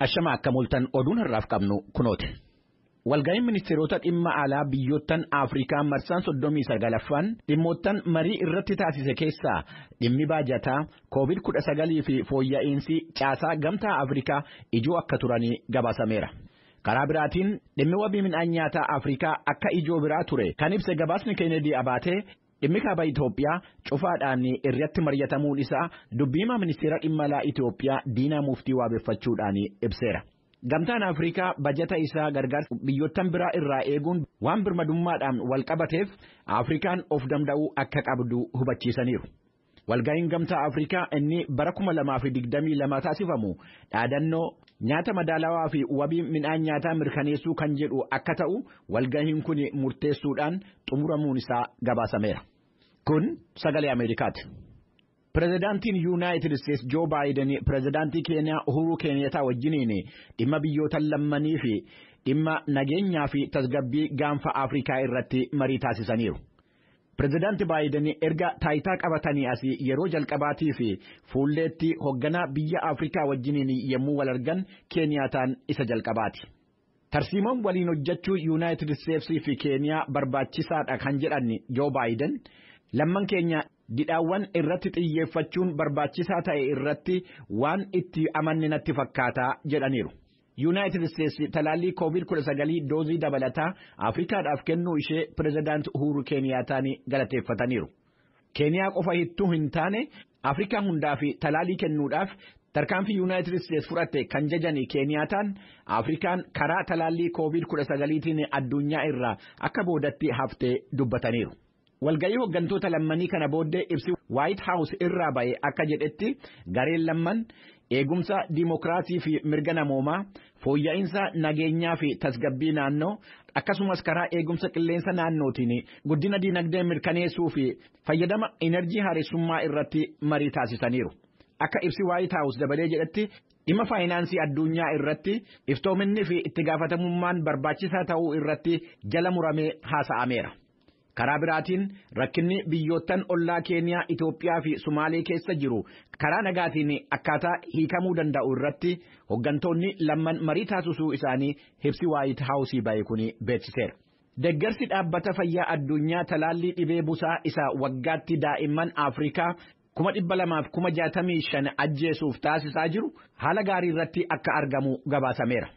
Ashama akkam ooltan, oduun har'aaf qabnu kunooti. Walga'iin ministeerota dhimma alaa biyyoottan Afrikaa marsaan 39ffaan dhimmoottan marii irratti taasise keessaa dhimmi baajataa, Covid-19 fi fooyya'insi caasaa Gamtaa Afrikaa ijoo akka turanii gabaasameera. Karaa biraatiin dhimmi wabii midhaan nyaataa Afrikaa akka ijoo biraa ture kan ibse gabaasni Keenedii Abaatee, dhimmi kaaba Itoophiyaa cufaadhaan irratti mari'atamuun isaa dubbiimaa ministeera dhimma alaa Itoophiyaa Diinaa Muftii waabeffachuudhaan ibseera. Gamtaan Afrikaa bajata isaa gargaarsa biyyoottan biraa irraa eeguun waan birmadummaadhaan wal qabateef Afrikaan of danda'uu akka qabdu hubachiisaniiru. Walga'iin Gamtaa Afrikaa inni bara 2022 taasifamu dhaadannoo nyaata madaalawaa fi wabii midhaan nyaataa mirkaneessuu kan jedhu akka ta'u walga'iin kun murteessuudhaan xumuramuun isaa gabaasameera. Kun Sagalee Ameerikaati. Pireezidaantiin Yuunaayitid Isteetsi Joo Baayiden pireezidaantii Keeniyaa Uhuruu Keeniyataa wajjiniin dhimma biyyoota lammanii fi dhimma nageenyaa fi tasgabbii Gaanfa Afrikaa irratti marii taasisaniiru. Pireezidaanti Baayiden erga taayitaa qabatanii asii yeroo jalqabaatii fi fuulleetti hoogganaa biyya Afrikaa wajjiniin yommuu wal argan Keeniyaataan isa jalqabaati. Tarsiimoon waliin hojjechuu Yuunaayitid Isteetsii fi Keeniyaa barbaachisaadha kan jedhan Joo Baayiden, lamman keenya didhaawwan irratti xiyyeeffachuun barbaachisaa ta'e irratti waan itti amanne natti fakkaataa jedhaniiru. Yuunaayitid Isteetsi talaallii Covid-19 doozii dabalataa Afrikaadhaaf kennuu ishee pireezidaanti Uhuru Keeniyaataan galateeffataniiru. Keeniyaa qofa ittuu hin taane Afrikaa hundaa fi talaallii kennuudhaaf tarkaanfii Yuunaayitid Isteetsi fudhatte kan jajani Keeniyaataan, Afrikaan karaa talaallii Covid-19tiin addunyaa irraa akka boodatti haftee dubbataniiru. Walga'ii hooggantoota lammanii kana booddee ibsi Waayit Haawus irraa ba'e akka jedhetti, gareen lamman eegumsa diimokiraasii fi mirga namoomaa, fooyya'insa nageenyaa fi tasgabbii naannoo, akkasumas karaa eegumsa qilleensa naannootiin guddina diinagdee mirkaneessuu fi fayyadama enerjii haaressummaa irratti marii taasisaniiru. Akka ibsi Waayit Haawus dabalee jedhetti, dhimma faayinaansii addunyaa irratti iftoominni fi itti gaafatamummaan barbaachisaa ta'uu irratti jala muramee haasa'ameera. Karaa biraatiin rakkinni biyyoottan ollaa Keeniyaa, Itoophiyaa fi Sumaalee keessa jiru karaa nagaatiin akkaataa hiikamuu danda'u irratti hooggantoonni lamman marii taasisuu isaanii ibsi Waayit Haawusii ba'e kun beeksiseera. Deeggarsi Dhaabbata Fayyaa Addunyaa talaallii dhibee busaa isa waggaatti daa'imman Afrikaa 265,000 ajjeesuuf taasisaa jiru haala gaarii irratti akka argamu gabaasameera.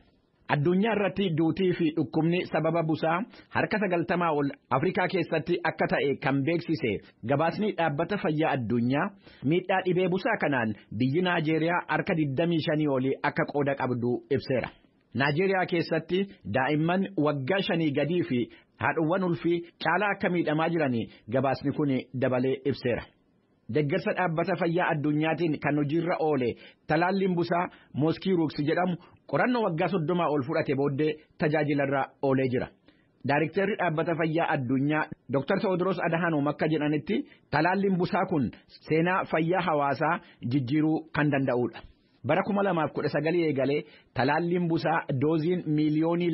Addunyaa irratti duutii fi dhukkubni sababa busaa harka 90 ol Afrikaa keessatti akka ta'e kan beeksise gabaasni Dhaabbata Fayyaa Addunyaa, miidhaa dhibee busaa kanaan biyyi Naajeeriyaa harka 25 olii akka qooda qabdu ibseera. Naajeeriyaa keessatti daa'imman waggaa 5 gadii fi haadhuwwan ulfii caalaa akka miidhamaa jiran gabaasni kun dabalee ibseera. Deeggarsa Dhaabbata Fayyaa Addunyaatiin kan hojiirra oole talaalliin busaa Mooskiiruuks jedhamu qorannoo waggaa 30 ol fudhate booddee tajaajilarra oolee jira. Daarikteerri Dhaabbata Fayyaa Addunyaa Dr. Tewoodiroos Adhaanoom akka jedhanitti, talaalliin busaa kun seenaa fayyaa hawaasaa jijjiiruu kan danda'udha. Bara 2019 eegalee talaalliin busaa dooziin 2.3 miiliyoonii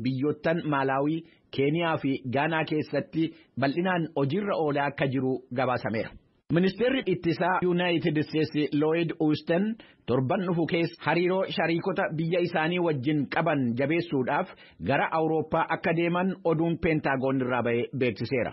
biyyoottan Maalaawii, Keeniyaa fi Gaanaa keessatti bal'inaan hojiirra oolaa akka jiru gabaasameera. Ministeerri ittisaa Yuunaayitid Isteetsi Looyid Uusten torban dhufu keessa hariiroo shariikota biyya isaanii wajjin qaban jabeessuudhaaf gara Awurooppaa akka deeman oduun Peentaagoon irraa ba'e beeksiseera.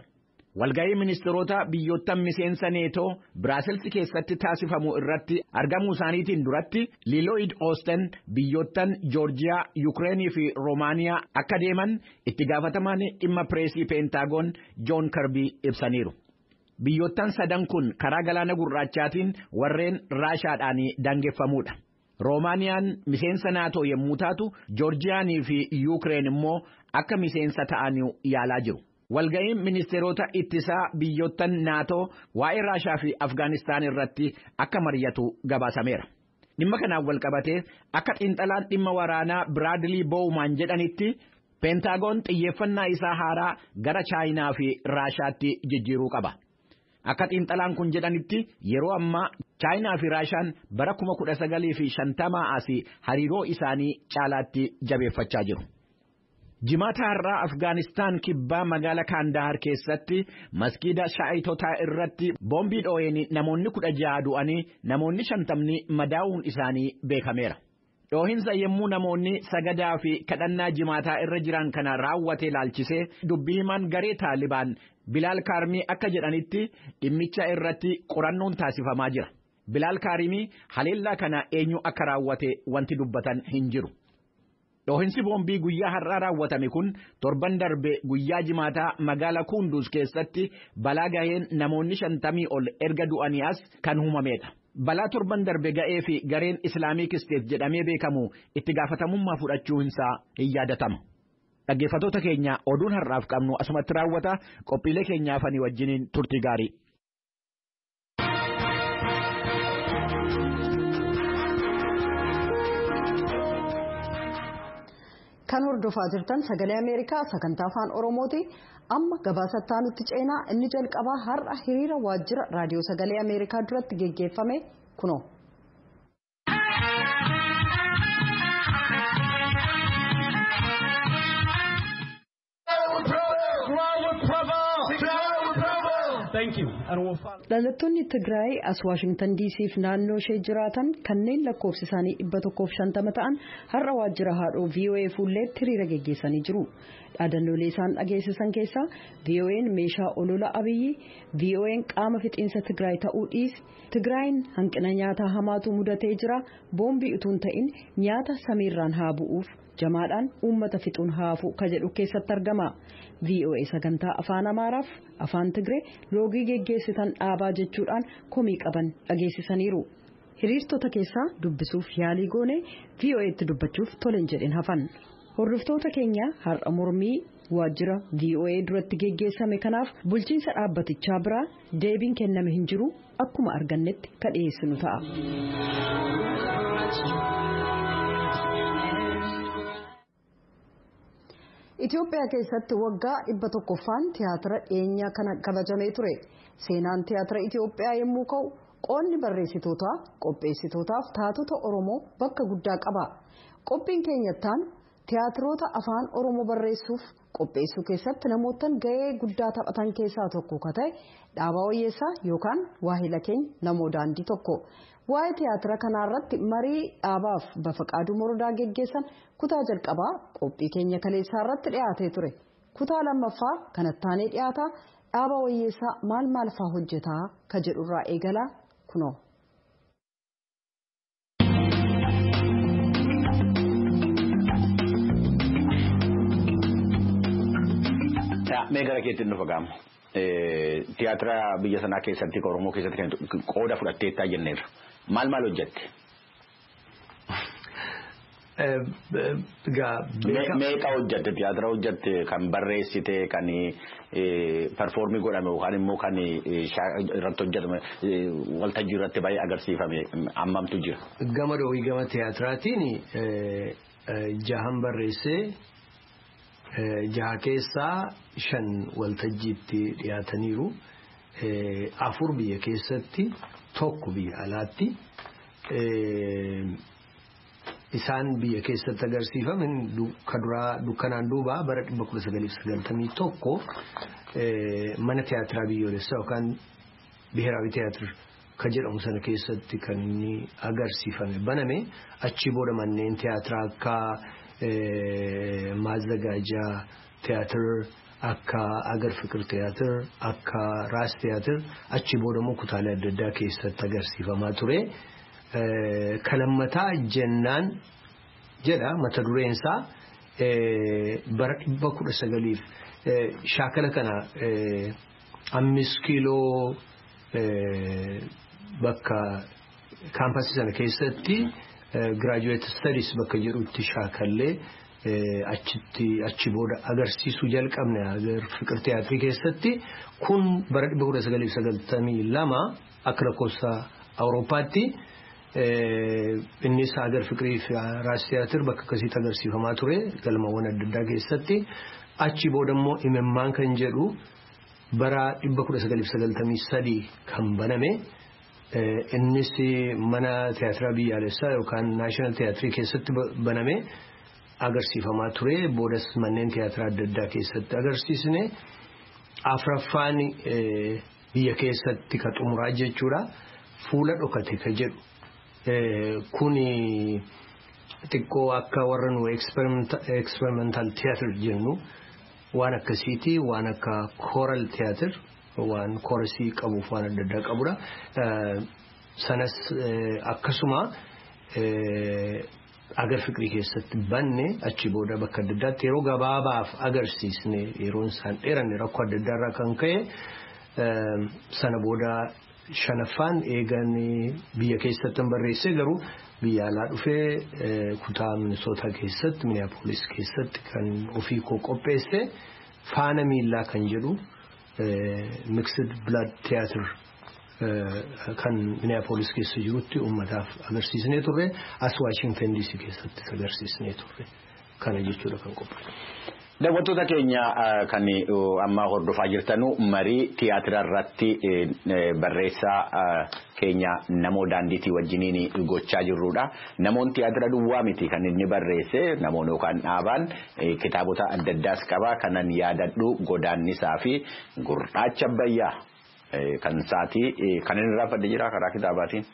Walga'ii ministeerota biyyoottan miseensa Neetoo Biraaselsi keessatti taasifamu irratti argamuu isaaniitiin duratti Lilooyid Oosten biyyoottan Joorjiyaa, Yukireenii fi Roomaaniyaa akka deeman itti gaafatamaan dhimma pireesii Peentaagoon Joon Karbii ibsaniiru. Biyyoottan sadan kun karaa Galaana Gurraachaatiin warreen Raashaadhaan daangeffamuudha. Roomaaniyaan miseensa Naatoo yommuu taatu, Joorjiyaanii fi Yukireen immoo akka miseensa ta'an yaalaa jiru. Walga'iin ministeerota ittisaa biyyoottan Naatoo waa'ee Raashaa fi Afgaanistaan irratti akka mari'atu gabaasameera. Dhimma kanaan wal qabatee akka xiinxalaan dhimma waraanaa Biraadilii Boowmaan jedhanitti, Peentaagoon xiyyeeffannaa isaa haaraa gara Chaayinaa fi Raashaatti jijjiiruu qaba. Akka xiinxalaan kun jedhanitti, yeroo ammaa Chaayinaa fi Raashaan bara 1950 asii hariiroo isaanii caalaatti jabeeffachaa jiru. Jimaata har'aa Afgaanistaan kibbaa magaala Kaandaahar keessatti maskiida shaayitotaa irratti boombii dhoo'een namoonni 16 du'anii namoonni 50 madaa'uun isaanii beekameera. Dhoohinsa yommuu namoonni sagadaa fi kadhannaa jimaataa irra jiran kana raawwate ilaalchisee dubbii himaan garee Taalibaan Bilaal Kaarmii akka jedhanitti dhimmicha irratti qorannoon taasifamaa jira. Bilaal Kaarimii haleellaa kana eenyu akka raawwate wanti dubbatan hin jiru. Dhoohinsi boombii guyyaa har'aa raawwatame kun torban darbe guyyaa jimaataa magaala Kunduus keessatti balaa gaheen namoonni 50 ol erga du'anii as kan uumamedha. Balaa torban darbe ga'ee fi gareen Islaamic State jedhamee beekamu itti gaafatamummaa fudhachuun isaa hin yaadatama. Dhaggeeffattoota keenya oduun har'aaf qabnu asumatti raawwata qophiilee keenyaafanii wajjiniin turtii gaarii. Kan hordofaa jirtan sagalee Ameerikaa sagantaa afaan Oromooti. Amma gabaasattaa nutti ceenaa inni jalqabaa har'a hiriira waajjira raadiyoo sagalee Ameerikaa duratti geggeeffame kunoo. Dhalattoonni Tigraay as Waashingtan DC'f naannoo ishee jiraatan kanneen lakkoofsi isaanii 150 ta'an har'a waajjira haadhoo VOA fuulleetti hiriira geggeessanii jiru. Dhaadannoolee isaan dhageessisan keessaa VOA'n meeshaa olola Abiyyi, VOA'n qaama fixiinsa Tigraay ta'uu dhiisi, Tigraayin hanqina nyaataa hamaatu mudatee jira, boombii utuu hin ta'in nyaata samiirraan haa bu'uuf jamaadhaan uummata fixuun haafu ka jedhu keessatti argama. VOA sagantaa afaan Amaaraaf afaan Tigree loogii geggeessitan dhaabaa jechuudhaan komii qaban dhageessisaniiru. Hiriirtota keessaa dubbisuuf yaalii goone VOA'tti dubbachuuf toleen jedhin hafan. Hordoftoota keenya har'a mormii waajjira VOA duratti geggeessame kanaaf bulchiinsa dhaabbatichaa biraa deebiin kenname hin jiru akkuma argannetti ka dhiyeessinu ta'a. Itoophiyaa keessatti waggaa 100ffaan tiyaatira dhiyeenyaa kana kabajamee ture. Seenaan tiyaatira Itoophiyaa yommuu ka'u qoonni barreessitootaa, qopheessitootaaf taatota Oromoo bakka guddaa qaba. Qophiin keenyattaan tiyaatiroota afaan Oromoo barreessuuf qopheessuu keessatti namootaan gahee guddaa taphatan keessaa tokko ka ta'e Dhaabaa Wayyeessaa yookaan waahila keenya Namoo Daandii tokko. Waa'ee tiyaatira kanaarratti marii dhaabaaf Bafaqaaduu Morodaa geggeessan kutaa jalqabaa qophii keenya kaleessaa irratti dhiyaatee ture. Kutaa lammaffaa kanattaanee dhiyaataa Dhaabaa Wayyeessaa maal maal faa hojjetaa ka jedhurraa eegalaa kunoo. Mee gara keetti nu fagaama. Tiyaatira biyya sanaa keessatti Oromoo keessatti kan qooda fudhatteettaa jenneerra. Maal maal hojjette? Meeqa hojjette? Tiyaatira hojjette kan barreessite kan performii godhame yookaan immoo kan irratti hojjetame waltajjii irratti baay'ee agarsiifame ammamtu jira? Gama dhoowwii gama tiyaatiraatiin jahan barreessee. Jaha keessaa 5 waltajjiitti dhiyaataniiru. 4 biyya keessatti, 1 biyya alaatti. Isaan biyya keessatti agarsiifaman dukkanaan duubaa bara 1991 mana tiyaatiraa biyyoolessaa yookaan biheraawi tiyaatir ka jedhamu sana keessatti kan inni agarsiifame baname. Achi booda manneen tiyaatiraa akka Maazagaajaa tiyaatir, akka Agar Fiqir tiyaatir, akka Raas tiyaatir achi booda immoo kutaalee adda addaa keessatti agarsiifamaa ture. Kalammataa jennaan jedha mata dureen isaa bara 1900 shaakala kana 5 kiiloo bakka kaampaasii sana keessatti. Graduate studies bakka jedhutti shaakallee achitti achi booda agarsiisuu jalqabne Agar Fiqir Tiyaatirii keessatti kun bara 1992 akka lakkoofsa Awurooppaatti innis Agar Fiqirii fi Raas Tiyaatir bakka akkasiitti agarsiifamaa ture galmawwan adda addaa keessatti achi booda immoo Imimmaan kan jedhu bara 1993 kan baname. Innis mana tiyaatiraa biyyaalessaa yookaan naashinaal tiyaatirii keessatti baname agarsiifamaa ture. Boodas manneen tiyaatiraa adda addaa keessatti agarsiisne. Afraffaan biyya keessatti ka xumuraa jechuudha. Fuula dhokate ka jedhu. Kuni xiqqoo akka warra nu experimental theatre jennu waan akkasiiti, waan akka choral theatre, waan chorusii qabuuf waan adda addaa qabudha. Sanas akkasuma agar fiqirii keessatti banne achi booda bakka adda addaatti yeroo gabaabaaf agarsiisne yeroon isaan dheeranne rakkoo adda addaa irraa kan ka'e sana booda shanaffaan eegan biyya keessatti barreesse garuu biyya alaa dhufee kutaa Minnesota keessatti Minneapolis keessatti kan ofii koo qopheesse faana miillaa kan jedhu mixed blood theatre kan Minneapolis keessa jirutti uummataaf agarsiisnee turre as Washington DC keessatti agarsiisnee turre kana jechuudha kan qophaa'e. Daawwattoota keenya kan amma hordofaa jirtanu marii tiyaatira irratti barreessaa keenya namoo daandiitii wajjiniin gochaa jirrudha. Namoon tiyaatira duwwaa miti kan inni barreesse namoon yookaan dhaabaan kitaabota adda addaas qaba. Kanan yaadadhu godaannisaa fi gurraacha bayyaa kan isaatii kan inni irraa fadde jira karaa kitaabaatiin.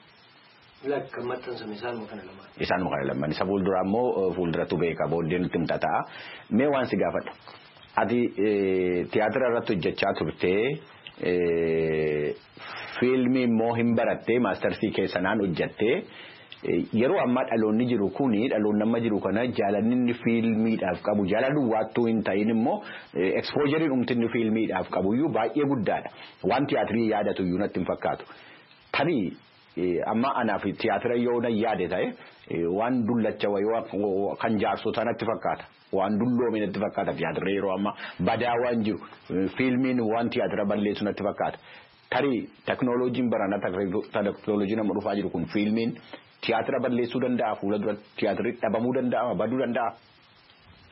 Lakka maxxansame isaanuma kana lamaan. Isaanuma kana lamaan. Isa fuuldura immoo fuuldurattu beeka booddee nutti himta ta'a. Mee waan si gaafadha. Ati tiyaatira irratti hojjechaa turtee fiilmii immoo hin barattee maastarsii keessanaan hojjattee yeroo ammaa dhaloonni jiru kuni dhaloonni amma jiru kana jaalanni inni fiilmiidhaaf qabu jaalala duwwaattuu hin ta'in immoo ekspoojeriin dhumti inni fiilmiidhaaf qabu iyyuu baay'ee guddaadha. Waan tiyaatirii yaadatu iyyuu natti hin fakkaatu. Tarii amma anaaf tiyaatira yoo na yaade ta'e waan dullacha wayii kan jaarsota natti fakkaata. Waan dulloome natti fakkaata tiyaatirri yeroo ammaa badaa waan jiru fiilmiin waan tiyaatira balleessu natti fakkaata. Tarii teknooloojiin baranaa teknooloojiin amma dhufaa jiru kun fiilmiin tiyaatira balleessuu danda'a fuula dura tiyaatirri dhabamuu danda'a baduu danda'a.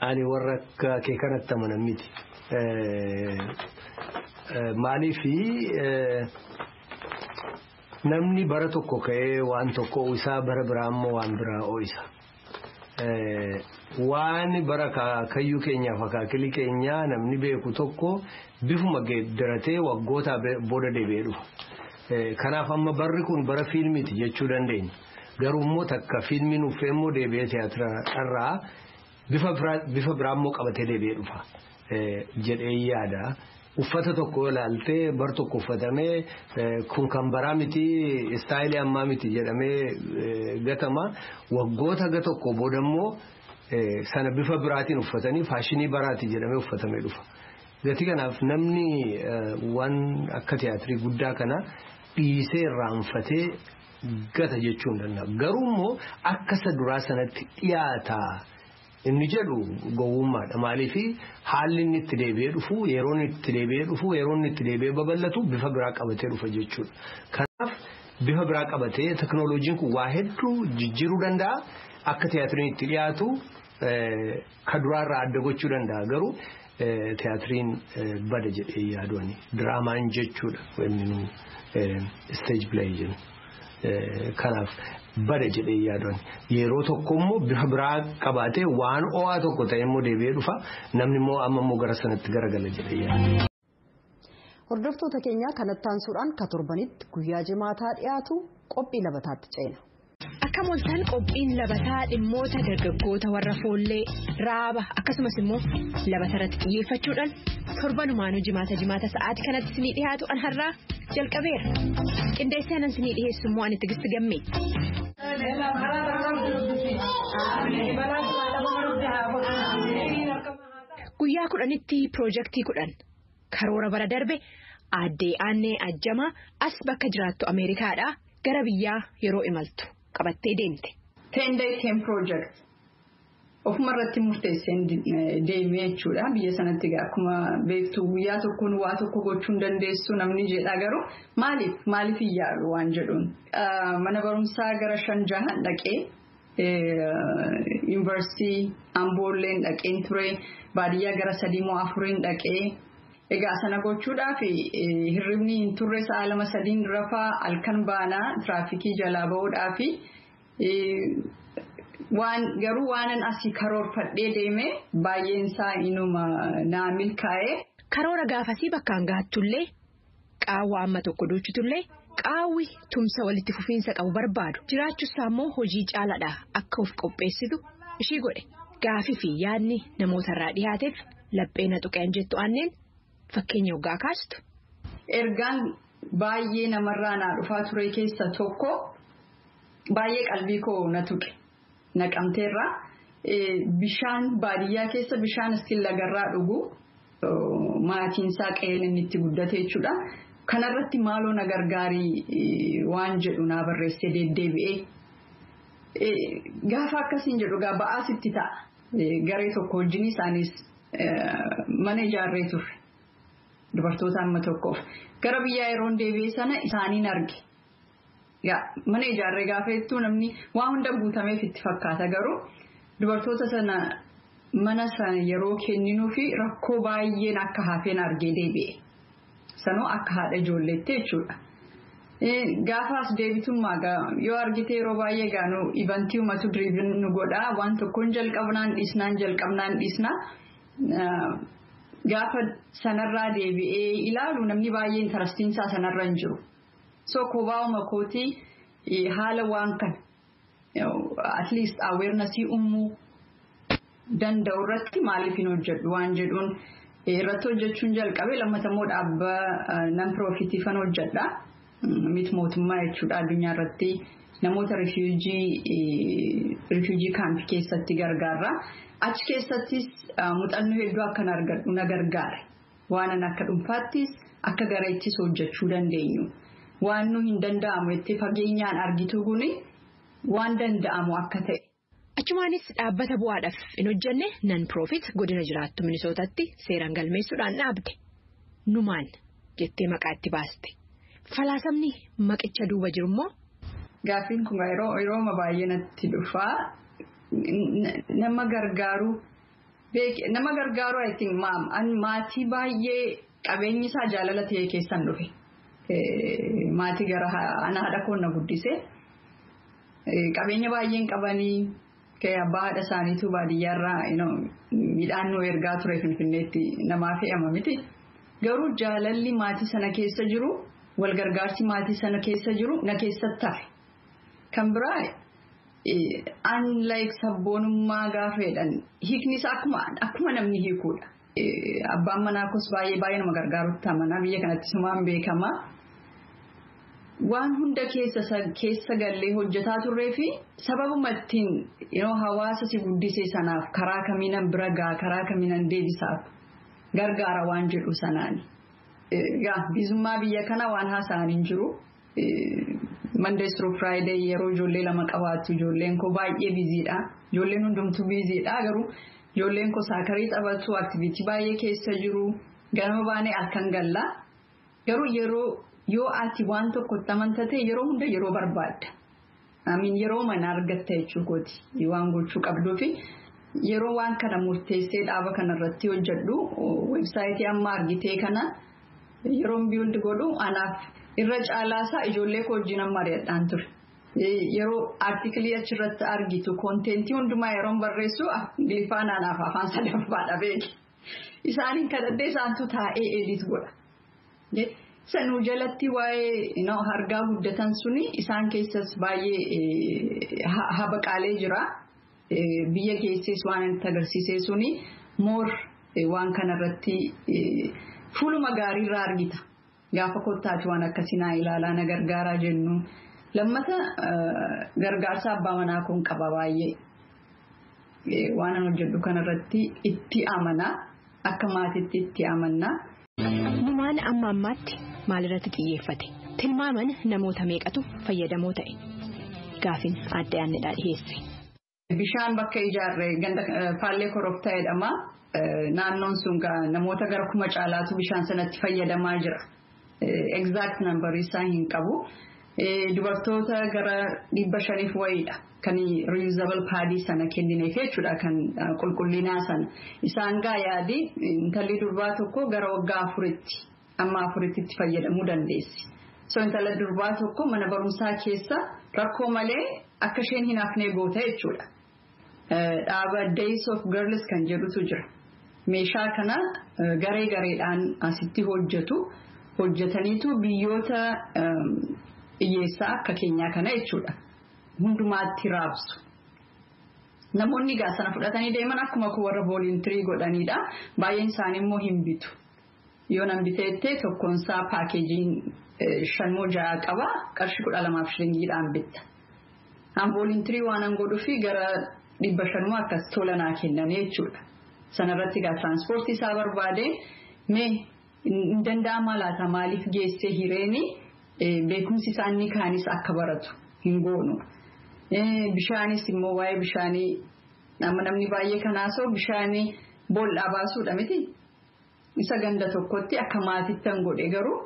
Ani warra akka kee kanatti amanan miti. Maaliifi namni bara tokko ka'ee waan tokko ho'isaa bara biraa immoo waan biraa ho'isa. Waan bara akaakayyuu keenyaaf akaakilii keenyaa namni beeku tokko bifuma geeddaratee waggoota booda deebi'ee dhufa. Kanaaf amma barri kun bara fiilmiiti jechuu dandeenya. Garuu immoo takka fiilmiin uffee immoo deebi'ee tiyaatira irraa bifa biraa immoo qabatee deebi'ee dhufa jedhee yaada. Uffata tokko ilaaltee bar tokko uffatamee kun kan baraa miti istaayilii ammaa miti jedhamee gatama. Waggoota ga tokko booda immoo sana bifa biraatiin uffatanii faashinii baraati jedhamee uffatamee dhufa. Gatii kanaaf namni waan akka tiyaatirii guddaa kana dhiisee irraanfatee gata jechuu hin danda'amu. Garuu immoo akka isa duraa sanatti dhiyaata. Inni jedhu gowwummaadha. Maaliif haalli inni itti deebi'ee dhufu yeroo inni itti deebi'ee dhufu yeroo inni itti deebi'ee babal'atu bifa biraa qabatee dhufa jechuudha. Kanaaf bifa biraa qabatee teknooloojiin kun waa hedduu jijjiiruu danda'a. Akka tiyaatiriin itti dhiyaatu ka duraarraa adda gochuu danda'a. Garuu tiyaatiriin bada jedhee yaadu ani. Diraamaan jechuudha. Inni stage play jennu. Kanaaf bada jedhee yaadu ani. Yeroo tokko immoo bifa biraa qabaatee waan ho'aa tokko ta'e immoo deebi'ee dhufa. Namni immoo amma immoo gara sanatti garagala jedhee yaadu. Hordoftoota keenyaa kanatti aansuudhaan ka torbanitti guyyaa jimaataa dhiyaatu qophii labataatti ceena. Akka moltaan qophiin labataa dhimmoota dargaggoota warra foollee raaba akkasumas immoo labata irratti xiyyeeffachuudhaan torbanumaanuu jimaata jimaata sa'aatii kanatti isinii dhiyaatu an har'aa jalqabeera. Qindeessee anan isinii dhiyeessu immoo ani Tigisti Gammee. Guyyaa 10tti piroojeektii 10 karoora bara darbe aaddee Aannee Ajjamaa as bakka jiraattu Ameerikaadhaa gara biyyaa yeroo imaltu qabattee deemte. 10 day 10 project ofuma irratti murteesseen deemee jechuudha. Biyya sanatti akkuma beektu guyyaa tokkoon waa tokko gochuu hin dandeessu namni jedha garuu maaliif hin yaalu waan jedhuun. Mana barumsaa gara 5-6 dhaqee yuunivarsiitii Amboolleen dhaqeen ture baadiyyaa gara 3 moo 4 dhaqee. Egaa sana gochuudhaaf hirribni hin turre sa'a 2-3 rafaa halkan baanaa tiraafikii jalaa bahuudhaaf Waan garuu waanan asii karoorfadhee deeme baay'een isaa inuma naa milkaa'ee. Karoora gaafasii bakkaan gahattullee qaawwa amma tokko duuchitullee qaawwi tumsa walitti fufiinsa qabu barbaadu jiraachuusaa immoo hojii caalaadha akka of qopheessitu ishii godhe gaafii fi yaadni namootarraa dhiyaateef lapheena tuqeen jettu aanneen fakkeenya hoggaa kaastu. Ergaan baay'ee namarraa naa dhufaa ture keessa tokko baay'ee qalbii koo na tuqe naqamteerraa bishaan baadiyyaa keessa bishaan ittiin lagarraa dhugu. Maatiin isaa qe'een inni itti guddate jechuudha. Kanarratti maaloo na gargaarii waan jedhu naa barreessee deddeebi'ee. Gaafa akkasiin jedhu gaa ba'aas itti ta'a. Garee tokko wajjin isaanis mana ijaarree turre. Dubartoota amma tokkoof. Gara biyyaa yeroon deebi'ee sana isaaniin arge. Mana ijaarree gaafa jettu namni waa hunda guutameef itti fakkaata garuu dubartoota sana. Mana sana yeroo kenninuu fi rakkoo baay'een akka hafeen argee deebi'e. Sanoo akka haadha ijoolleetti jechuudha. Gaafa as deebitummaa yoo argite yeroo baay'ee gaanu ibantii uummatu diriirin nu godhaa waan tokkoon jalqabnaan dhiisnaan jalqabnaan dhiisnaa. Gaafa sanarraa deebi'ee ilaalu namni baay'een intarestiinsaa sanarra hin jiru. So kobaa'uma kootii haala waan kana at least awarenessii uumuu. Danda'u irratti maaliif hin hojjedhu waan jedhuun irratti hojjechuun jalqabe lammatammoo dhaabba nan piroofiitiifan hojjedha. Miti mootummaa jechuudha addunyaa irratti namoota rifiijii kaampii keessatti gargaarra. Achi keessattis muuxannoo hedduu akkan argadhu na gargaare. Waanan akka dhuunfaattis akka gareettis hojjechuu dandeenyu. Waan nu hin danda'amu itti fageenyaan argitu kuni waan danda'amu akka ta'e. Achumaanis dhaabbata bu'aadhaaf hin hojjenne nan piroofit godina jiraattu Minisootatti seeraan galmeessuudhaan dhaabde. Numaan jettee maqaa itti baaste. Falaasamni maqicha duuba jiru immoo. Gaaffiin kun yeroo baay'ee natti dhufaa. Nama gargaaru maatii baay'ee qabeenyi isaa jaalala ta'e keessan dhufe. Maatii gara ana haadha koo na guddise. Qabeenya baay'een qabanii. Abbaa haadha isaaniitu baadiyyaarraa midhaan nu ergaa ture Finfinneetti namaa fe'ama miti. Garuu jaalalli maatii sana keessa jiru walgargaarsi maatii sana keessa jiru na keessatti hafe. Kan biraa unlike sabboonummaa gaafa jedhan hiikni isaa akkuma namni hiikuudha. Abbaan manaa koos baay'ee baay'ee nama gargaarutti amanaa biyya kanatti sumaan beekama. Waan hunda keessa gallee hojjetaa turree fi sababuma ittiin hawaasa si guddise sanaaf karaa kamiinan bira ga'a karaa kamiinan deebisaaf gargaara waan jedhu sanaani. Bizummaa biyya kana waan haasa'an hin jiru. Monday through Friday yeroo ijoollee lama qabaattu ijoolleen koo baay'ee biziidha. Ijoolleen hundumtuu biziidha garuu ijoolleen koo saakarii taphatu aktiviitii baay'ee keessa jiru. Ganama baanee halkan galla. Garuu yeroo. Yoo ati waan tokkotti amantate yeroo hunda yeroo barbaadda. Amiin yeroo mana argatta jechuukooti waan gochuu qabduu fi yeroo waan kana murteessee dhaaba kanarratti hojjedhu weebsaayitii amma argitee kana yeroon biyyoonni godhu anaaf irra caalaasaa ijoollee koo wajjin amma ari'adhaan ture. Yeroo aartikilii achirratti argitu koontentii hundumaa yeroon barreessu Ingiliffaan anaaf afaan sadaffaadha beeki. Isaaniin kadhadhee isaantu taa'ee edit godha. Sanuu jalatti waa'ee hargaa guddatan suni isaan keessas baay'ee habaqaalee jira. Biyya keessas waan itti agarsiisee suni moor waan kanarratti fuuluma gaariirraa argita. Gaafa kottaati waan akkasii naa ilaalaa na gargaaraa jennu. Lammata gargaarsa abbaa manaa kun qaba baay'ee. Waan an hojjedhu kanarratti itti amanaa. Akka maatiitti itti amannaa. Numaan amma ammaatti maalirratti xiyyeeffate? Tilmaaman namoota meeqatu fayyadamoo ta'e? Gaafin adda yaadnedhaa dhiyeesse. Bishaan bakka ijaarre ganda faallee koroftaa jedhama. Naannoon sun namoota gara 1000 caalaatu bishaan sanatti fayyadamaa jira. Exact number isaa hin qabu. Dubartoota gara 500 wayiidha. Kan reusable paadii sana kennineef jechuudha kan qulqullinaa sana. Isaan gaa yaadi intalli durbaa tokko gara waggaa 4tti amma 4tti itti fayyadamuu dandeessi. So intala durbaa tokko mana barumsaa keessa rakkoo malee akka isheen hin hafnee goota jechuudha. Dhaaba Days of Girls kan jedhutu jira. Meeshaa kana garee gareedhaan asitti hojjetu. Hojjetaniitu biyyoota hiyyeessaa akka keenyaa kana jechuudha. Hundumaatti raabsu. Namoonni egaa sana fudhatanii deeman akkuma kun warra volunteer godhanidha. Baay'een isaanii immoo hin bitu. Yoo nan biteettee tokkoonsaa paakeejiin 5 moo 6 qaba. Qarshii 12 shilingiidhaan bitta. An volunteer waan an godhuufi gara 500 akkas tola naa kennan jechuudha. Sanarratti egaa tiraanspoortii isaa barbaade mee hin danda'amaa laata maaliif geessee hireeni beekumsi isaanii kaanis akka baratu hin goonu. Bishaanis immoo waa'ee bishaanii amma namni baay'ee kanaasoo bishaanii boollaa baasuudha miti. Isa ganda tokkotti akka maatiitti kan godhe garuu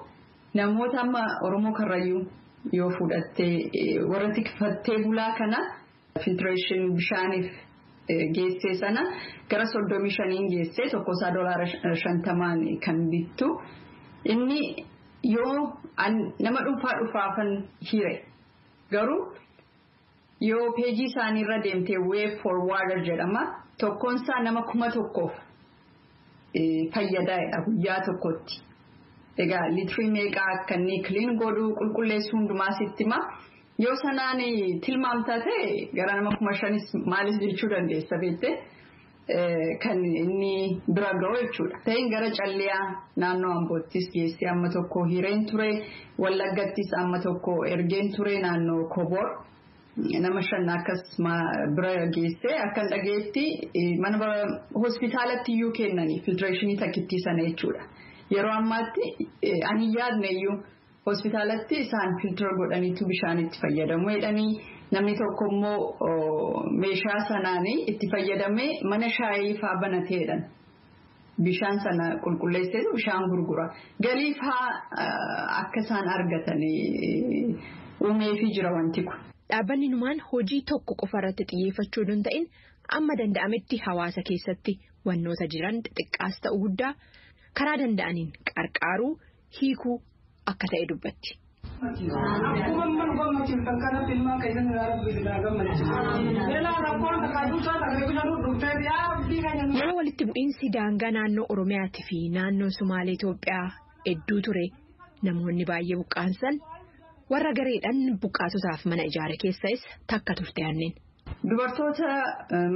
namoota amma Oromoo Karrayyuu yoo fudhattee warra tikfattee bulaa kana filtireeshin bishaaniif geessee sana gara 35 geessee tokkosaa $50 kan bittu inni yoo nama dhuunfaa dhufaafan hire garuu yoo peejii isaanii irra deemtee way forwarder jedhama tokkoonsaa nama 1000 fayyadaadha guyyaa tokkotti. Egaa liitirii meeqaa akka inni kiliin godhu qulqulleessu hundumaa sitti hima. Yoo sanaan tilmaamtaa ta'e gara nama 5,000 maalis jechuu dandeessa beektee kan inni bira ga'u jechuudha. Ta'in gara Calliyaa naannoo Amboottis geessee amma tokko hireen ture Wallaggattis amma tokko ergeen ture naannoo Kobor nama 5 akkas bira geessee akkan dhageetti mana hospitaalatti iyyuu kennanii filtireeshinii takkittii sana jechuudha. Yeroo ammaatti ani yaadne iyyuu. Hospitaalatti isaan filtira godhaniitu bishaan itti fayyadamu jedhanii namni tokko immoo meeshaa sanaan itti fayyadamee mana shaayii fa'aa banateedhaan bishaan sana qulqulleesseetu bishaan gurgura. Galii fa'aa akka isaan argatan uumeefii jira wanti kun. Dhaabbanni numaan hojii tokko qofa irratti xiyyeeffachuu hin ta'in amma danda'ametti hawaasa keessatti wannoota jiran xixiqqaas ta'u guddaa karaa danda'aniin qarqaaruu hiikuu. Akka ta'e dubbatti. Yeroo walitti bu'iinsi daangaa naannoo Oromiyaatii fi naannoo Sumaalee Itoophiyaa hedduu ture namoonni baay'ee buqqaansan warra gareedhaan buqqaatotaaf mana ijaare keessas takka turte aanneen. Dubartoota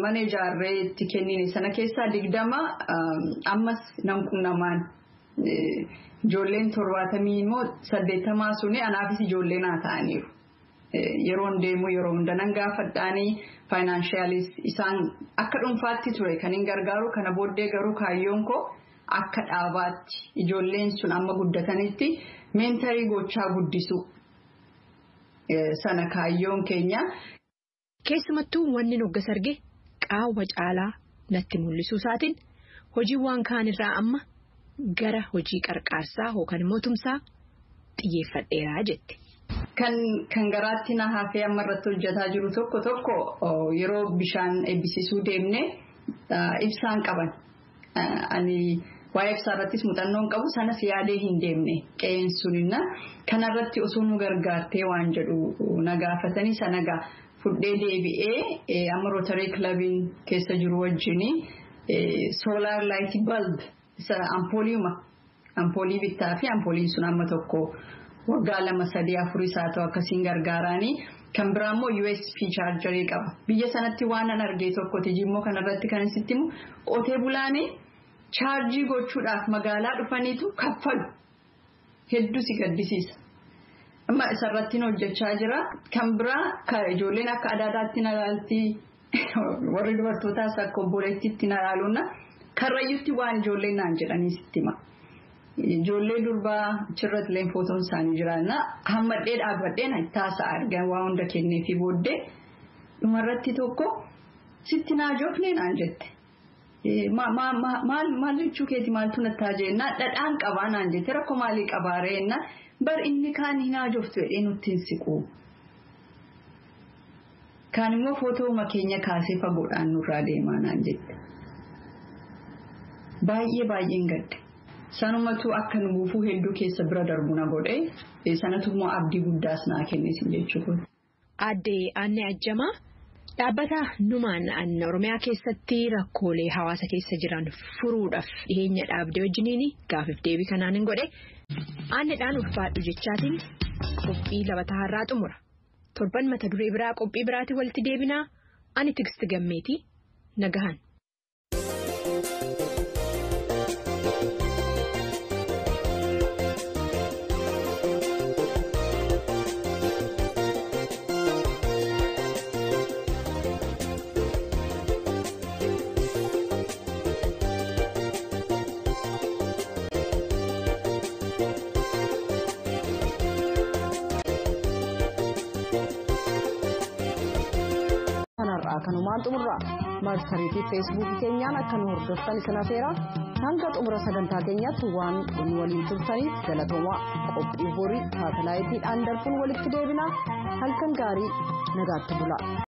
mana ijaarree itti kennine sana keessaa 20 ammas nan qunnamaan. Ijoolleen 70 immoo 80 suni anaafis ijoollee naa ta'aniiru. Yeroon deemu yeroo hunda nan gaafadhaanii faayinaanshiyalis isaan akka dhuunfaatti ture kan hin gargaaru kana booddee garuu kaayyoon koo akka dhaabaatti ijoolleen sun amma guddatanitti meentarii gochaa guddisu sana kaayyoon keenya. Keessumattuu wanni noggas arge qaawwa caalaa natti mul'isuu isaatiin hojiiwwan kaan irraa amma. Gara hojii qarqaarsaa yookaan immoo tumsaa xiyyeeffadheeraa jette. Kan garaatti na hafee amma irratti hojjetaa jiru tokko tokko yeroo bishaan eebbisiisuu deemne ibsaan qaban. Ani waa'ee ibsaa irrattis muuxannoon qabu sanas yaadee hin deemne qe'een sunina. Kanarratti osoo nu gargaartee waan jedhu na gaafatanii sana gaa fudhee deebi'ee amma rootaree kilabiin keessa jiru wajjin soolaar laayit balb. Isa ampooliuma ampoolii bittaa fi ampooliin sun amma tokko waggaa 2 3 4 isaa ta'u akkasiin gargaaranii kan biraa immoo USB chaarjarii qaba. Biyya sanatti waan an argee tokkooti jimmoo kanarratti kan isitti himu qotee bulaanii chaarjii gochuudhaaf magaalaa dhufaniitu kaffalu hedduu si gaddisiisa. Amma isarratti hojjechaa jira. Kan biraa ijoolleen akka adaadaatti na ilaalti warri dubartootaas akka obboleettiitti na ilaaluuna. Karrayyuutti waan ijoolleen naan jedhanii sitti hima. Ijoollee durbaa achirratti illee footoon isaanii jiraanna. Hammadhee dhaabbadhee taasaa argan waa hunda kenneefii booddee dhumarratti tokko sitti naa joofnee naan jette. Maal jechuu keeti maaltu nattaa jennaa dhadhaan qabaa naan jette rakkoo maalii qabaa reennaa bar inni kaan hin haajoftu jedhee nutti hin siqu. Kaan immoo footoo keenya kaasee fagoodhaan nurraa deemaa naan jette. Baay'ee baay'een gadde. Sanumatu akka nu gufuu hedduu keessa bira darbu na godhe sanatu immoo abdii guddaas naa kennis jechuudha. Aadde Aanne Ajjamaa Dhaabbata numaan Oromiyaa keessatti rakkoolee hawaasa keessa jiran furuudhaaf dhiyeenya dhaabdee wajjiniin gaafiif deebii kanaan hin godhe aanneedhaan ulfaadhu jechaatiin qophii labataa har'aa xumura. Torban mata duree biraa qophii biraatiin walitti deebinaa ani Tigist Gammeetii nagahan. Kanumaan xumurra marsariitii feesbuukii keenyaan akka nu hordoftan isin afeera hanga xumura sagantaa keenyaatti waan nu waliin turtaniif galatoomaa qophii borii saatalaayitiidhaan darbuun walitti deebina halkan gaarii nagaatti bula.